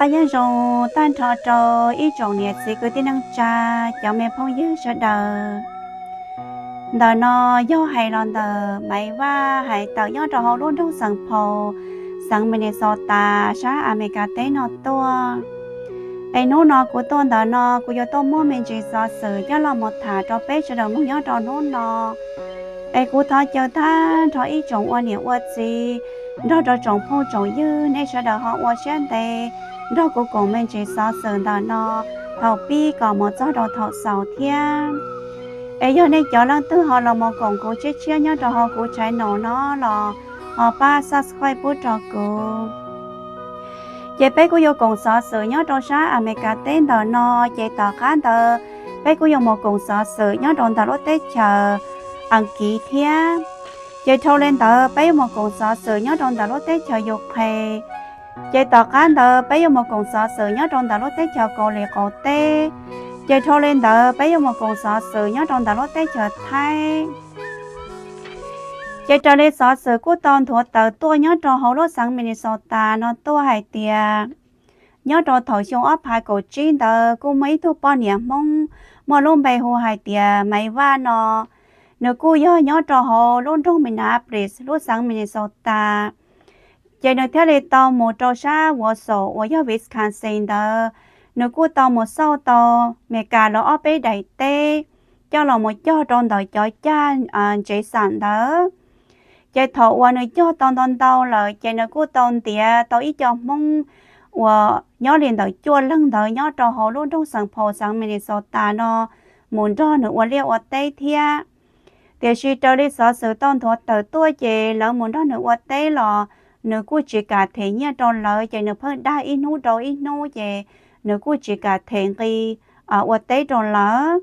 Nyob zoo tag nrho rau ib tsoom niam txiv kwv tij neej tsa, cov me phooj ywg sawv daws. Ntawm no yog hais los ntawm Maiv Vaj hais tawm nyob rau hauv lub nroog Saint Paul, xeev Minnesota, sab Amelikas teb no tuaj. Es hnub no kuv tuaj ntawm no kuv yuav tuaj muab me ntsis xov xwm coj los mus tham rau peb sawv daws mloog nyob rau hnub no. Es kuv thov caw tag nrho ib tsoom ua niam ua txiv nrog rau tsoom phooj tsoom ywg nej sawv daws ho ua siab ntev nrog kuv koom me ntsis xov xwm ntawm no thaum pib kom mus txog rau thaum xaus thiab. Es yog nej cov leej twg ho los mus koom kuv tshiab tshiab nyob rau hauv kuv channel no los ho pab subscribe pub rau kuv. Ces peb kuj yuav koom xov xwm nyob rau sab Amelikas teb ntawm no, ces tom qab ntawd peb kuj yuav mus koom xov xwm nyob rau ntawm lub teb chaws Askiv thiab. Ces dhau li ntawd peb yuav mus koom xov xwm nyob rau ntawm lub teb chaws Ukraine. Ces tom qab ntawd peb yuav mus koom xov xwm nyob rau ntawm lub teb chaws Kaus Lim qaum teb. Ces dhau li ntawd peb yuav mus koom xov xwm nyob rau ntawm lub teb chaws Thaib. Ces raws li xov xwm kuj tau nthuav tawm tuaj nyob rau hauv lub xeev Minnesota no tuaj hais tias, nyob rau thaum xyoo ob phav kaum tsib ntawd kuj muaj ib tug poj niam Hmoob muaj lub npe hu hais tias Maiv Vaj no, nws kuj yog nyob rau hauv lub nroog Minneapolis lub xeev Minnesota. Ces nws thiaj li tau mus rau sab Wausau uas yog Wisconsin ntawd, nws kuj tau mus xauj tau Meskas lawv ob peb daim teb coj los mus cog rau ntawm cov cag ntsev xam ntawd. Ces thaum uas nws cog tau ntau ntau lawm ces nws kuj tau ntiav tau ib co Hmoob uas nyob li ntawm cuaj leeg ntawd nyob rau hauv lub nroog Saint Paul xeev Minnesota no mus nrog nws ua liaj ua teb thiab. Tiam sis raws li xov xwm tau nthuav tawm tuaj ces lawv mus nrog nws ua teb los nws kuj tsis kam them nyiaj rau lawv, ces nws pheej dag ib hnub rau ib hnub ces nws kuj tsis kam them nqi ua teb rau lawv.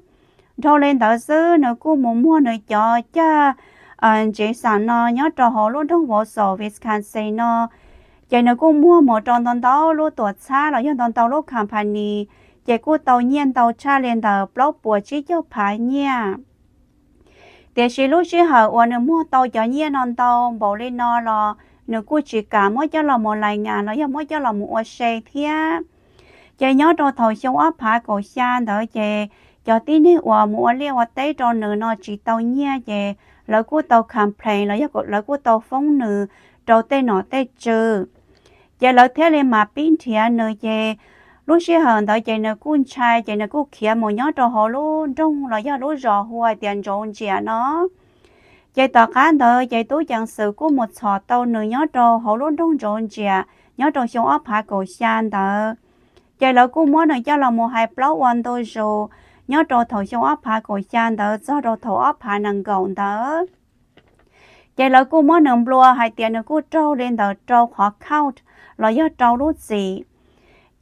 Dhau li ntawd xwb nws kuj mus muag nws cov cag ntsev xam no nyob rau hauv lub nroog Wausau Wisconsin no. Ces nws kuj muag mus rau ntau ntau lub tuam txhab los yog ntau ntau lub company, ces kuj tau nyiaj ntau tshaj li ntawm plaub puas tsib caug phav nyiaj. Tiam sis lub sij hawm uas nws muag tau cov nyiaj no ntau npaum li no los nws kuj tsis kam muab coj los mus lais ngas los yog muab coj los mus ua se thiab. Ces nyob rau thaum xyoo ob phav kaum xya ntawd ces cov tib neeg uas mus ua liaj ua teb rau nws no tsis tau nyiaj ces lawv kuj tau complain los yog lawv kuj tau foob nws rau tej nom tej tswv. Ces lawv thiaj li mam pib nrhiav nws ces lub sij hawm ntawd ces nws kuj ntshai ces nws kuj khiav mus nyob rau hauv lub nroog los yog lub zos hu hais tias Ntsuav Ntsiam no. Ces tom qab ntawd ces tub ceev xwm kuj mus txhom tau nws nyob rau hauv lub nroog Ntsuav Ntsiam nyob rau xyoo ob phav kaum xya ntawd. Ces lawv kuj muab nws coj los mus hais plaub ua ntu zus nyob rau thaum xyoo ob phav kaum xya ntawd txog rau thaum ob phav nees nkaum ntawd. Ces lawv kuj muab nws nplua hais tias nws kuj raug li ntawm rau qhov count los yog rau lub txim.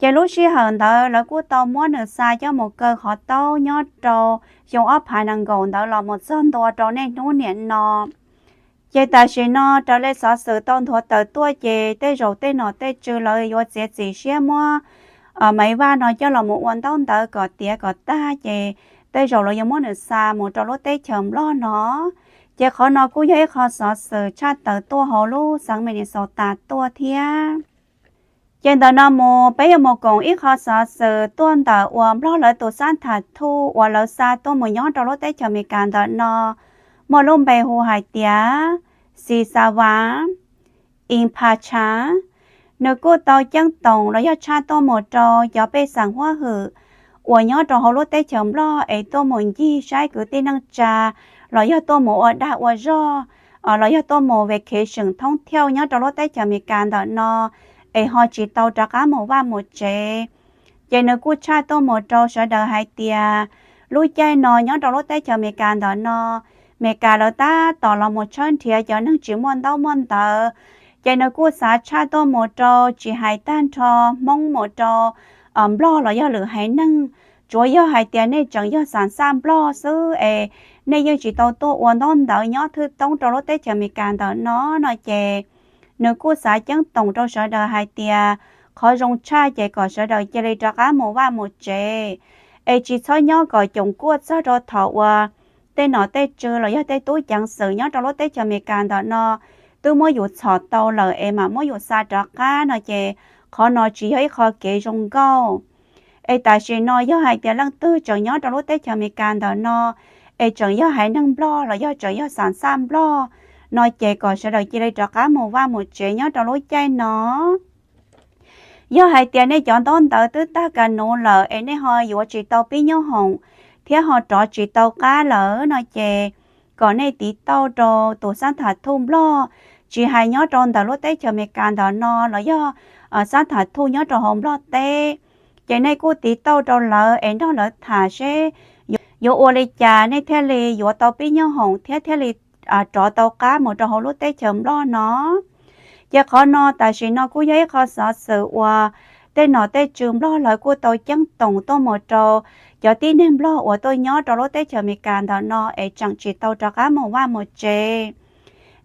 Ces lub sij hawm ntawd lawv kuj tau muab nws xa coj mus kaw qhov taub nyob rau xyoo ob phav nees nkaum ntawd los mus txog ntua rau niaj hnub niam no. Ces tam sim no raws li xov xwm tau nthuav tawm tuaj ces tej zaum tej nom tej tswv lawv yuav txiav txim siab muab Maiv Vaj no coj los mus ua ntaub ntawv kom tiav kom tag ces tej zaum lawv yuav muab nws xa mus rau lub teb chaws Nplog no. Ces qhov no kuj yog ib qho xov xwm tshaj tawm tuaj hauv lub xeev Minnesota tuaj thiab. Ces ntawm no mus peb yuav mus koom ib qho xov xwm tuaj ntawm uas Nplog lawv tus xab tham thuj uas lawv xa tuaj mus nyob rau lub teb chaws Amelikas ntawm no muaj lub npe hu hais tias Xis Xas Vas Ib Pha Tsha. Nws kuj tau ceeb toom los yog tshaj tuaj mus rau cov pej xeem huab hwm uas nyob rau hauv lub teb chaws Nplog es tuaj mus ncig saib kwv tij neej tsa los yog tuaj mus ua dag ua zog los yog tuaj mus vacation thoob thiauj nyob rau lub teb chaws Amelikas ntawm no es ho tsis tau rov qab mus vaj mus tsev. Ces nws kuj tshaj tuaj mus rau sawv daws hais tias lub caij no nyob rau lub teb chaws Amelikas ntawm no, Amelikas lawv tab tom los mus tshawb nrhiav cov neeg tsis muaj ntaub muaj ntawv. Ces nws kuj xav tshaj tuaj mus rau tsis hais tag nrho Hmoob mus rau Nplog los yog lwm haiv neeg, tsuav yog hais tias nej tseem yog xam xaj Nplog xwb es nej yeej tsis tau tuaj ua ntaub ntawv nyob thwj toob rau lub teb chaws Amelikas ntawm no no ces nws kuj xav ceeb toom rau sawv daws hais tias qhov zoo tshaj ces kom sawv daws cia li rov qab mus vaj mus tsev es tsis txhob nyob kom coom kuaj txog rau thaum uas tej nom tej tswv los yog tej tub ceev xwm nyob rau lub teb chaws Amelikas ntawm no twb muab yus txhom tau lawm es mam muab yus xa rov qab no ces qhov no tsis yog ib qho kev zoo nkauj. Es tam sim no yog hais tias leej twg tseem nyob rau lub teb chaws Amelikas ntawm no, es tseem yog haiv neeg Nplog los yog tseem yog xam xaj Nplog no ces kom sawv daws cia li rov qab mus vaj mus tsev nyob rau lub caij no. Yog hais tias nej cov ntaub ntawv twb tag ka nuv lawm es nej ho yuav tsis tau pib nyoob hoom thiab ho rov tsis tau qab lawm no ces kom nej tiv tauj rau tus xab tham thuj Nplog, tsis hais nyob rau ntawm lub teb chaws Amelikas ntawm no los yog xab tham thuj nyob rau hauv Nplog teb. Ces nej kuj tiv tauj rau lawv es nrog lawv tham seb yuav ua li cas nej thiaj li yuav tau pib nyoob hoom thiab thiaj li rov tau qab mus rau hauv lub teb chaws Nplog no. Ces qhov no tam sim no kuj yog ib qho xov xwm uas tej nom tej tswv Nplog lawv kuj tau ceeb toom tuaj mus rau cov tib neeg Nplog uas tuaj nyob rau lub teb chaws Amelikas ntawm no es tseem tsis tau rov qab mus vaj mus tsev.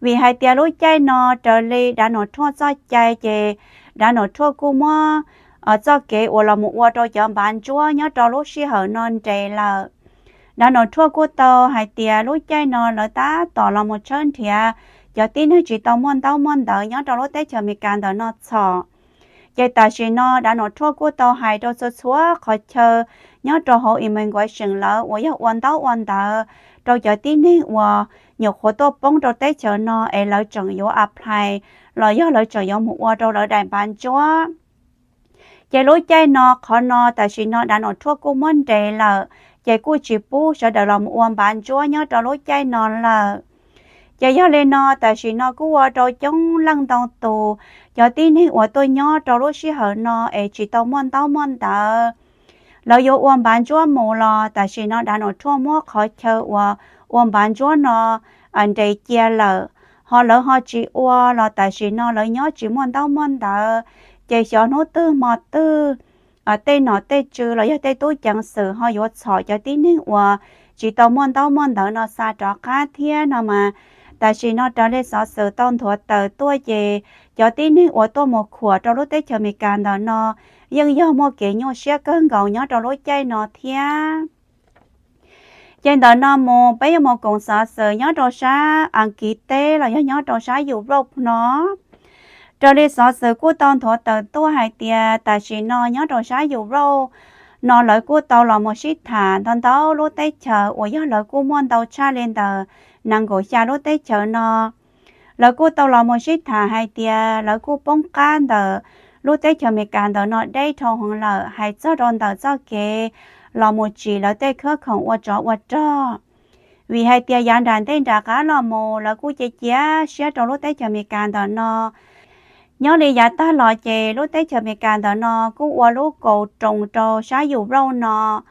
Vim hais tias lub caij no raws li Donald Trump txoj cai ces Donald Trump kuj muab txoj kev uas los mus ua rau cov npav ntsuab nyob rau lub sij hawm no nres lawm. Donald Trump kuj tau hais tias lub caij no lawv tab tom los mus tshawb nrhiav cov tib neeg tsis tau muaj ntaub muaj ntawv nyob rau lub teb chaws Amelikas ntawm no txhom. Ces tam sim no Donald Trump kuj tau hais rau txhua txhua qhov chaw nyob rau hauv immigration lawv uas yog ua ntaub ua ntawv rau cov tib neeg uas nyuam qhuav tuaj poob rau teb chaws no es lawv tseem yuav apply los yog lawv tseem yuav mus ua rau lawv daim npav ntsuab. Ces lub caij no qhov no tam sim no Donald Trump kuj muab nres lawm, ces kuj tsis pub sawv daws los mus ua npav ntsuab nyob rau lub caij no lawm. Ces yog li no tam sim no kuj ua rau coob leej ntau tus cov tib neeg uas tuaj nyob rau lub sij hawm no es tsis tau muaj ntaub muaj ntawv, lawv yuav ua npav ntsuab mus los tam sim no Donald Trump muab qhov chaw uas ua npav ntsuab no nres cia lawm, ho lawv ho tsis ua los tam sim no lawv nyob tsis muaj ntaub muaj ntawv, ces xyov hnub twg hmo twg tej nom tej tswv los yog tej tub ceev xwm ho yuav txhom cov tib neeg uas tsis tau muaj ntaub muaj ntawv no xa rov qab thiab no mas. Tam sim no raws li xov xwm tau nthuav tawm tuaj ces cov tib neeg uas tuaj mus khuam rau lub teb chaws Amelikas ntawm no yeej yog muaj kev nyuaj siab kawg nkaus nyob rau lub caij no thiab. Ces ntawm no mus peb yuav mus koom xov xwm nyob rau sab Askiv teb los yog nyob rau sab Europe no. Raws li xov xwm kuj tau nthuav tawm tuaj hais tias tam sim no nyob rau sab Europe no lawv kuj tau los mus sib tham ntau ntau lub teb chaws uas yog lawv kuj muaj ntau tshaj li ntawm nees nkaum xya lub teb chaws no. Lawv kuj tau los mus sib tham hais tias lawv kuj poob qab ntawm lub teb chaws Amelikas ntawm no deb dhau heev lawm hais txog rau ntawm txoj kev los mus tsim lawv tej khab khoom ua tsov ua rog. Vim hais tias yav nram ntej nram qab los mus lawv kuj cia cia siab rau lub teb chaws Amelikas ntawm no. Nyob li yav tag los ces lub teb chaws Amelikas ntawm no kuj ua lub kaus roos rau sab Europe no.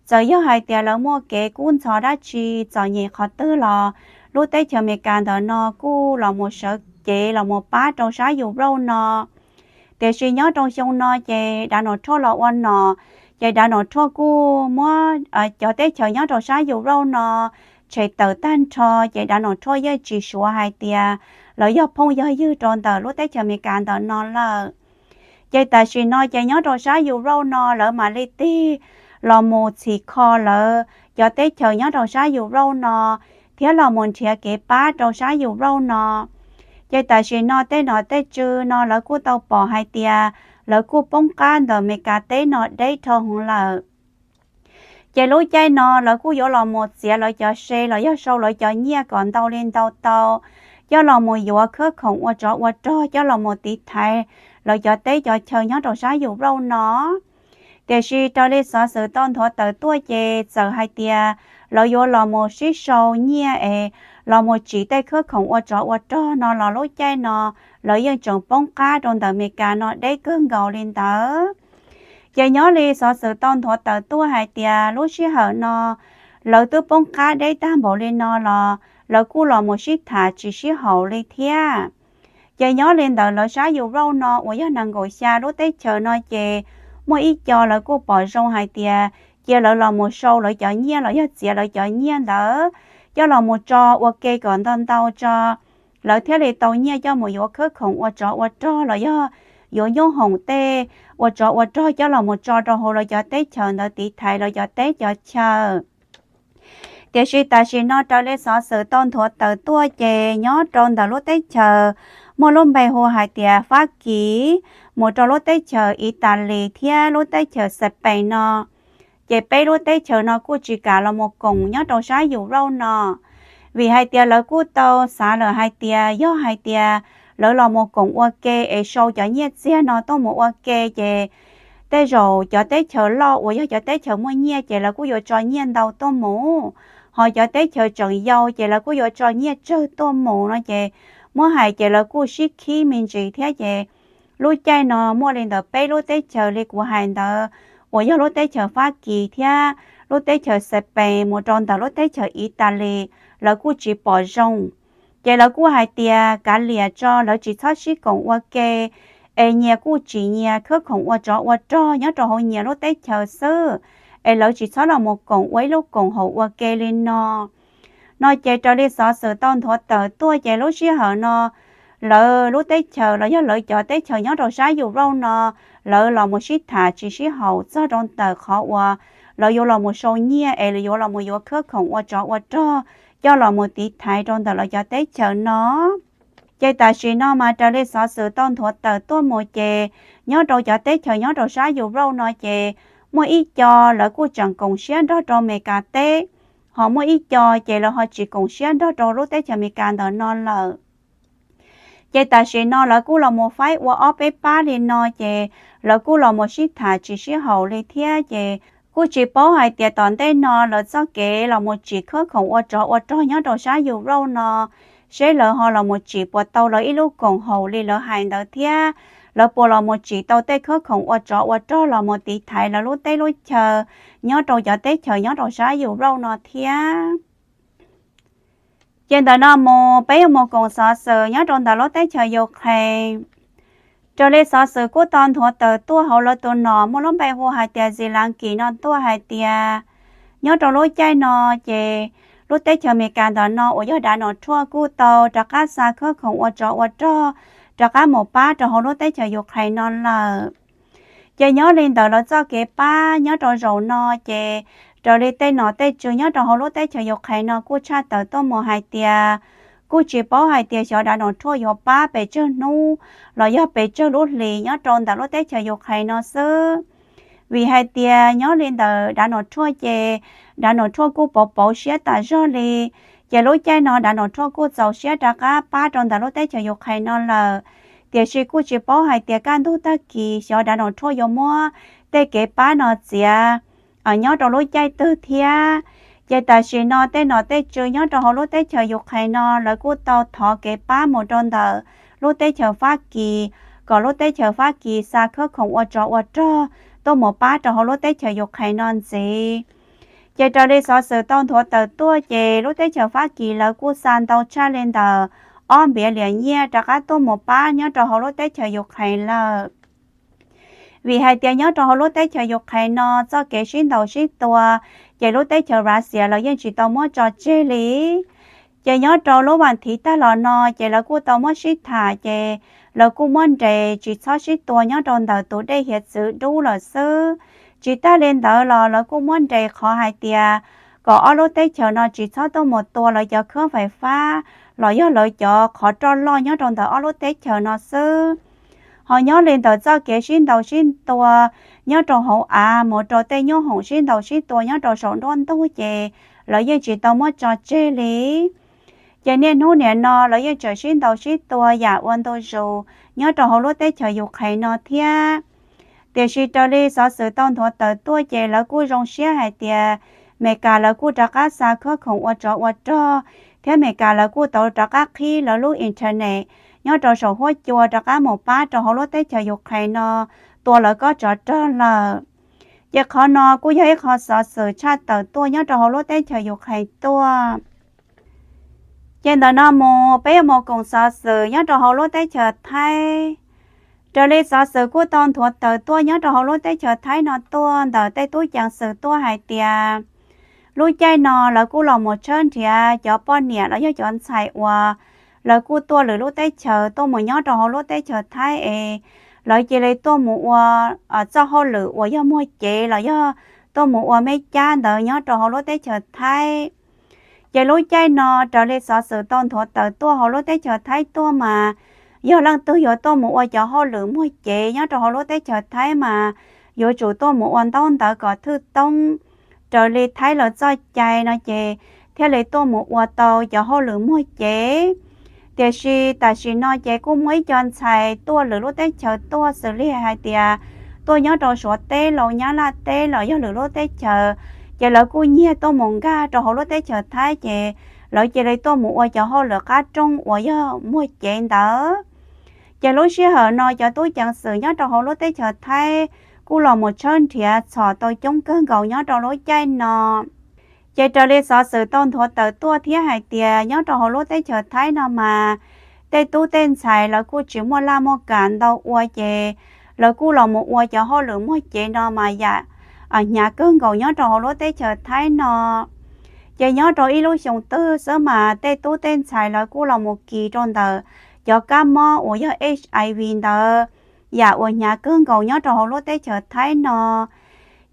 Txawm yog hais tias lawv muaj kev kub ntxhov dab tsi txom nyem qhov twg los lub teb chaws Amelikas ntawm no kuj los mus sawv cev los mus pab rau sab Europe no. Tiam sis nyob rau xyoo no ces Donald Trump los ua nom, ces Donald Trump kuj muab cov teb chaws nyob rau sab Europe no tshem tawm tag nrho, ces Donald Trump yeej tsis suav hais tias lawv yog phooj yog ywg rau ntawm lub teb chaws Amelikas ntawm no lawm. Ces tam sim no ces nyob rau sab Europe no lawv mam li tig los mus txhim kho lawv cov teb chaws nyob rau sab Europe no thiab los mus nrhiav kev pab rau sab Europe no. Ces tam sim no tej nom tej tswv no lawv kuj tau pom hais tias lawv kuj poob qab ntawm Amelikas teb no deb dhau heev lawm. Ces lub caij no lawv kuj yuav los mus txiav lawv cov se los yog sau lawv cov nyiaj kom ntau li ntau tau, coj los mus yuav khab khoom ua tsov ua rog coj los mus tiv thaiv lawv cov teb cov chaw nyob rau sab Europe no. Tiam sis raws li xov xwm tau nthuav tawm tuaj ces txawm hais tias lawv yuav los mus sib sau nyiaj es los mus tsim tej khab khoom ua tsov ua rog no los lub caij no lawv yeej tseem poob qab rau ntawm Amelikas no deb kawg nkaus li ntawd. Ces nyob li xov xwm tau nthuav tawm tuaj hais tias lub sij hawm no lawv twb poob qab deb tag npaum li no los lawv kuj los mus sib tham tsis sib haum li thiab. Ces nyob li ntawd lawv sab Europe no uas yog nees nkaum xya lub teb chaws no ces muaj ib co lawv kuj pom zoo hais tias cia lawv los mus sau lawv cov nyiaj los yog txiav lawv cov nyiaj ntawd coj los mus tso ua ke kom ntau ntau tso, lawv thiaj li tau nyiaj coj mus yuav khab khoom ua tsov ua rog los yog yuav nyoob hoom tej ua tsov ua rog coj los mus tso rau hauv lawv cov teb chaws ntawd tiv thaiv lawv cov teb cov chaw. Tiam sis tam sim no raws li xov xwm tau nthuav tawm tuaj ces nyob rau ntawm lub teb chaws muaj lub npe hu hais tias Fab Kis, mus rau lub teb chaws Italis thiab lub teb chaws Xapees no. Ces peb lub teb chaws no kuj tsis kam los mus koom nyob rau sab Europe no, vim hais tias lawv kuj tau xav lawm hais tias yog hais tias lawv los mus koom ua ke es sau cov nyiaj txiag no tuaj mus ua ke ces tej zaum cov teb chaws loj uas yog cov teb chaws muaj nyiaj ces lawv kuj yuav tso nyiaj ntau tuaj mus, ho cov teb chaws tseem yau ces lawv kuj yuav tso nyiaj tsawg tuaj mus no ces muab hais ces lawv kuj sib khib me ntsis thiab ces lub caij no muaj li ntawm peb lub teb chaws li kuv hais ntawd uas yog lub teb chaws Fab Kis thiab lub teb chaws Xapees mus rau ntawm lub teb chaws Italis, lawv kuj tsis pom zoo. Ces lawv kuj hais tias kav liam tso, lawv tsis txhob sib koom ua ke, es nyias kuj tsim nyias khawb khoom ua tsov ua rog nyob rau hauv nyias lub teb chaws xwb, es lawv tsis txhob los mus koom ua ib lub koom haum ua ke li no. No ces raws li xov xwm tau nthuav tawm tuaj ces lub sij hawm no lawv lub teb chaws los yog lawv cov teb chaws nyob rau sab Europe no, lawv los mus sib tham tsis sib haum txog rau ntawm qhov uas lawv yuav los mus sau nyiaj es yuav los mus yuav khawb khoom ua tsov ua rog coj los mus tiv thaiv rau ntawm lawv cov teb chaws no. Ces tam sim no mas raws li xov xwm tau nthuav tawm tuaj mus ces nyob rau cov teb chaws nyob rau sab Europe no ces muaj ib co lawv kuj tseem koom siab nrog rau Amelikas teb, ho muaj ib co ces lawv ho tsis koom siab nrog rau lub teb chaws Amelikas ntawm no lawm. Ces tam sim no lawv kuj los mus faib ua ob peb pab li no ces lawv kuj los mus sib tham tsis sib haum li thiab ces kuj tsis paub hais tias tom ntej no lawv txoj kev los mus tsim khawb khoom ua tsov ua rog nyob rau sab Europe no, seb lawv ho los mus tsim puas tau lawv ib lub koom haum li lawv hais ntawd thiab lawv puas los mus tsim tau tej khawb khoom ua tsov ua rog los mus tiv thaiv lawv lub teb lub chaw nyob rau cov teb chaws nyob rau sab Europe no thiab. Ces ntawm no mus peb yuav mus koom xov xwm nyob rau ntawm lub teb chaws Ukraine. Raws li xov xwm kuj tau nthuav tawm tuaj hauv lawv tus nom muaj lub npe hu hais tias Zelensky no tuaj hais tias nyob rau lub caij no ces lub teb chaws Amelikas ntawm no uas yog Donald Trump kuj tau rov qab xa khawb khoom ua tsov ua rog rov qab mus pab rau hauv lub teb chaws Ukraine no lawm. Ces nyob li ntawm lawv txoj kev pab nyob rau zaum no ces raws li tej nom tej tswv nyob rau hauv lub teb chaws Ukraine no kuj tshaj tawm tuaj mus hais tias kuj tsis paub hais tias xyov Donald Trump yuav pab pes tsawg hnub los yog pes tsawg lub hlis nyob rau ntawm lub teb chaws Ukraine no xwb. Vim hais tias nyob li ntawm Donald Trump ces Donald Trump kuj pauv pauv siab tas zog li. Ces lub caij no Donald Trump kuj txaus siab rov qab pab rau ntawm lub teb chaws Ukraine no lawm, tiam sis kuj tsis paub hais tias kaj ntug tag kis xyov Donald Trump yuav muab tej kev pab no txiav nyob rau lub caij twg thiab. Ces tam sim no tej nom tej tswv nyob rau hauv lub teb chaws Ukraine no lawv kuj tau thov kev pab mus rau ntawm lub teb chaws Fab Kis, kom lub teb chaws Fab Kis xa khawb khoom ua tsov ua rog tuaj mus pab rau hauv lub teb chaws Ukraine no ntxiv. Ces raws li xov xwm tau nthuav tawm tuaj ces lub teb chaws Fab Kis lawv kuj xa ntau tshaj li ntawm ob npiav liam nyiaj rov qab tuaj mus pab nyob rau hauv lub teb chaws Ukraine lawm. Vim hais tias nyob rau hauv lub teb chaws Ukraine no txoj kev sib ntaus sib tua ces lub teb chaws Russia lawv yeej tsis tau muab tso tseg li. Ces nyob rau lub vas thiv tag los no ces lawv kuj tau muab sib tham ces lawv kuj muab nres tsis txhob sib tua nyob rau ntawm tus dej hiav txwv dub lawm xwb. Tsis tag li ntawd los lawv kuj muab nres qhov hais tias kom ob lub teb chaws no tsis txhob tuaj mus tua lawv cov khab fais fab los yog lawv cov qhov roj loj nyob rau ntawm ob lub teb chaws no xwb. Ho nyob li ntawm txoj kev sib ntaus sib tua nyob rau hauv av mus rau tej nyoob hoom sib ntaus sib tua nyob rau saum nruab ntug ces lawv yeej tsis tau muab tso tseg li. Ces niaj hnub niam no lawv yeej tseem sib ntaus sib tua yam ua ntu zus nyob rau hauv lub teb chaws Ukraine no thiab. Tiam sis raws li xov xwm tau nthuav tawm tuaj ces lawv kuj zoo siab hais tias Amelikas lawv kuj rov qab xa khawb khoom ua tsov ua rog, thiab Amelikas lawv kuj tau rov qab qhib lawv lub internet nyob rau saum huab cua rov qab mus pab rau hauv lub teb chaws Ukraine no tua lawv kob tsov rog lawm. Ces qhov no kuj yog ib qho xov xwm tshaj tawm tuaj nyob rau hauv lub teb chaws Ukraine tuaj. Ces ntawm no mus peb yuav mus koom xov xwm nyob rau hauv lub teb chaws Thaib. Raws li xov xwm kuj tau nthuav tawm tuaj nyob rau hauv lub teb chaws Thaib no tuaj ntawm tej tub ceev xwm tuaj hais tias lub caij no lawv kuj los mus tshawb nrhiav cov poj niam los yog cov ntxhais uas lawv kuj tuaj lwm lub teb chaws tuaj mus nyob rau hauv lub teb chaws Thaib es lawv cia li tuaj mus ua txoj hauj lwm uas yog muag cev los yog tuaj mus ua meb cab ntawd nyob rau hauv lub teb chaws Thaib. Ces lub caij no raws li xov xwm tau nthuav tawm tuaj hauv lub teb chaws Thaib tuaj mas yog leej twg yuav tuaj mus ua cov hauj lwm muag cev nyob rau hauv lub teb chaws Thaib mas yuav tsum tuaj mus ua ntaub ntawv kom thwj toob raws li Thaib lawv txoj cai no ces thiaj li tuaj mus ua tau cov hauj lwm muag cev. Tiam sis tam sim no ces kuj muaj ib co ntxhais tuaj lwm lub teb chaws tuaj xws li hais tias tuaj nyob rau Suav teb los Nyab Laj teb los yog lwm lub teb chaws, ces lawv kuj nyiag tuaj mus nkag rau hauv lub teb chaws Thaib ces lawv cia li tuaj mus ua cov hauj lwm qab rooj uas yog muag cev ntawd. Ces lub sij hawm no cov tub ceev xwm nyob rau hauv lub teb chaws Thaib kuj los mus tshawb nrhiav txhom tau coob kawg nkaus nyob rau lub caij no. Ces raws li xov xwm tau nthuav tawm tuaj thiab hais tias nyob rau hauv lub teb chaws Thaib no mas tej tub tej ntxhais lawv kuj tsis muaj laj muaj kam ntau ua ces lawv kuj los mus ua cov hauj lwm muag cev no mas yam hnyav kawg nkaus nyob rau hauv lub teb chaws Thaib no. Ces nyob rau ib lub xyoo twg xwb mas tej tub tej ntxhais lawv kuj los mus kis rau ntawm cov kab mob uas yog HIV ntawd, yam uas hnyav kawg nkaus nyob rau hauv lub teb chaws Thaib no.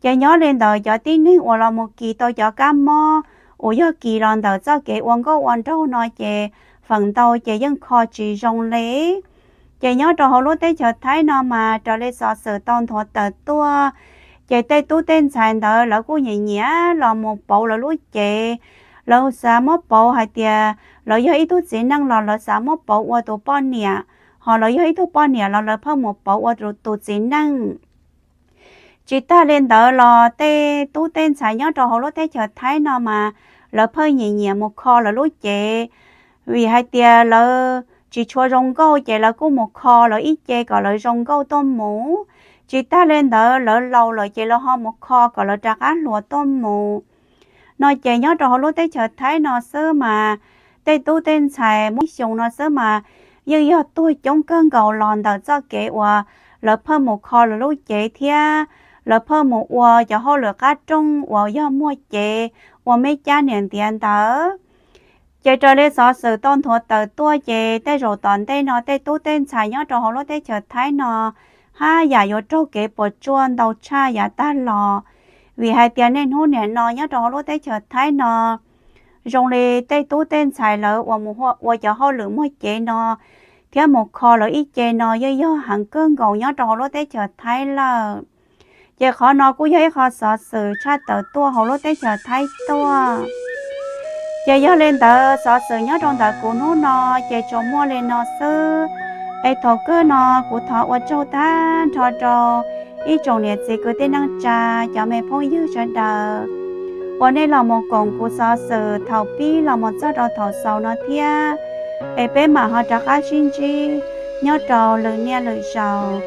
Ces nyob li ntawd cov tib neeg uas los mus kis tau cov kab mob uas yog kis los ntawm txoj kev ua nkauj ua nraug no ces feem ntau ces yeej kho tsis zoo li. Ces nyob rau hauv lub teb chaws Thaib no mas raws li xov xwm tau nthuav tawm tuaj, ces tej tub tej ntxhais ntawd lawv kuj nyiam nyiam los mus pauv lawv lub cev. Lawv xav muab pauv hais tias lawv yog ib tug txiv neej los lawv xav muab pauv ua tus poj niam, ho lawv yog ib tug poj niam los lawv pheej mus pauv ua tus txiv neej. Tsis tag li ntawd los tej tub tej ntxhais nyob rau hauv lub teb chaws Thaib no mas lawv pheej nyiam nyiam mus kho lawv lub cev, vim hais tias lawv tsis tshua zoo nkauj ces lawv kuj mus kho lawv ib ce kom lawv zoo nkauj tuaj mus. Tsis tag li ntawd lawv laus lawm ces lawv ho mus kho kom lawv rov qab hluas tuaj mus. No ces nyob rau hauv lub teb chaws Thaib no xwb mas tej tub tej ntxhais muaj xyoo no xwb mas yeej yog tuag coob kawg nkaus los ntawm txoj kev uas lawv pheej mus kho lawv lub cev thiab lawv pheej mus ua cov hauj lwm qab rooj uas yog muag cev ua me cab niam ntiav ntawd. Ces raws li xov xwm tau nthuav tawm tuaj ces tej zaum tom ntej no tej tub tej ntxhais nyob rau hauv lub teb chaws Thaib no haj yam yuav raug kev puas tsuaj ntau tshaj yav tag los, vim hais tias niaj hnub nim no nyob rau hauv lub teb chaws Thaib no zoo li tej tub tej ntxhais lawv uas mus ua cov hauj lwm muag cev no thiab mus kho lawv ib ce no yeej yog heev kawg nkaus nyob rau hauv lub teb chaws Thaib lawm. Ces qhov no kuj yog ib qho xov xwm tshaj tawm tuaj hauv lub teb chaws Thaib tuaj. Ces yog li ntawd xov xwm nyob rau ntawm kuv hnub no ces tsuas muaj li no xwb. Es thaum kawg no kuv thov ua tsaug tag nrho rau ib tsoom niam txiv kwv tij neej tsa, cov me phooj ywg sawv daws uas nej los mus koom kuv xov xwm thaum pib los mus txog rau thaum xaus no thiab. Es peb mam ho rov qab sib ntsib nyob rau lwm niaj lwm zaus.